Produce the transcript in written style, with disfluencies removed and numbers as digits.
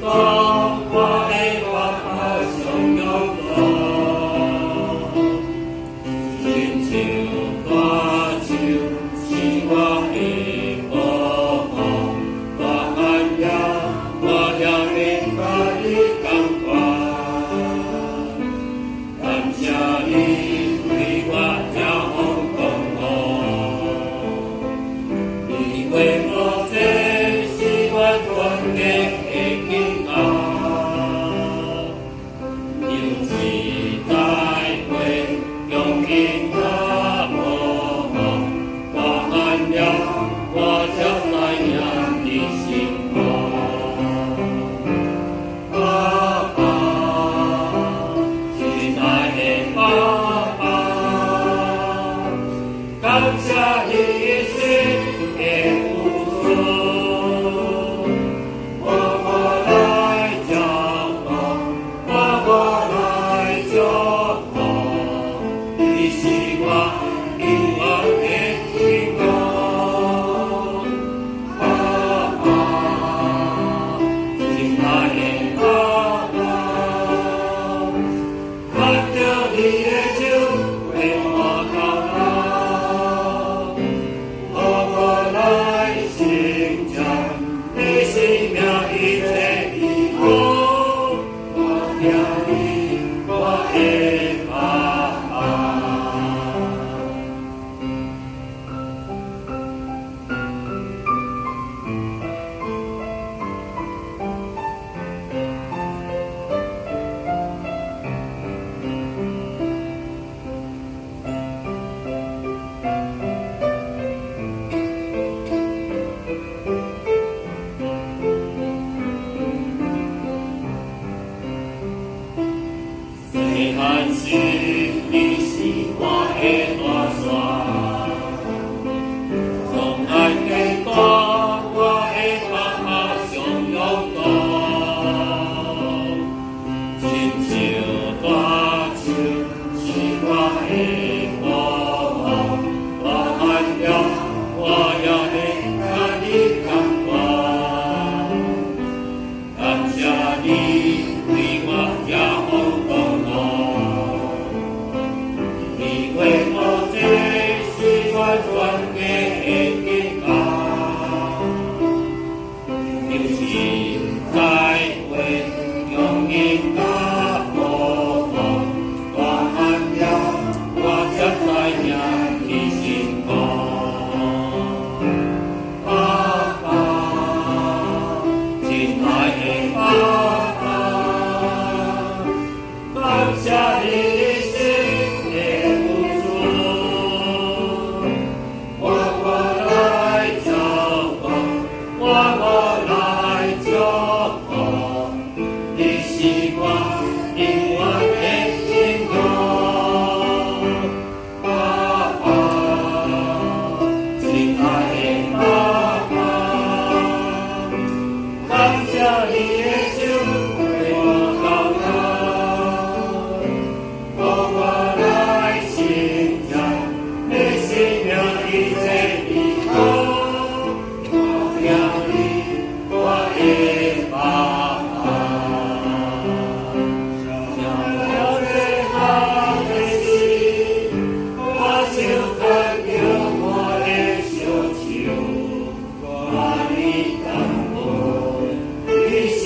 光，我的爸爸上勇壮，親像大樹是我的保護，大漢了我也會佮你仝款。感謝你為我遮風擋雨，你為我這是我全家的堅強。有志在會強硬甲無妨，大漢了我才知影你心肝。爸爸，親愛的爸爸，感謝你一生的付出，我我來照顧，我我來祝福，你是我永遠的希望。爸爸，親愛的爸爸，牽著你的手陪我到老，予我來成長，你生命一切依靠，我疼你，我的爸爸。細漢時，你是我的大山，從愛的大，我的爸爸上勇壯，親像大樹是我的保護，大漢了我也會佮你仝款。感謝你為我遮風擋雨，你為我這是我全家的堅強。有時在會強硬甲無妨，大漢了我才知影你心肝。爸爸，親愛的爸爸，感謝你一生的付出，我我來照顧，我我來祝福，你是我永遠的希望。爸爸，親愛的爸爸，感謝你的手陪我到老，予我來成長，你生命一切依靠，我疼你，我的爸爸。上了最好的時，我手牽著我的小手，我你感恩，你是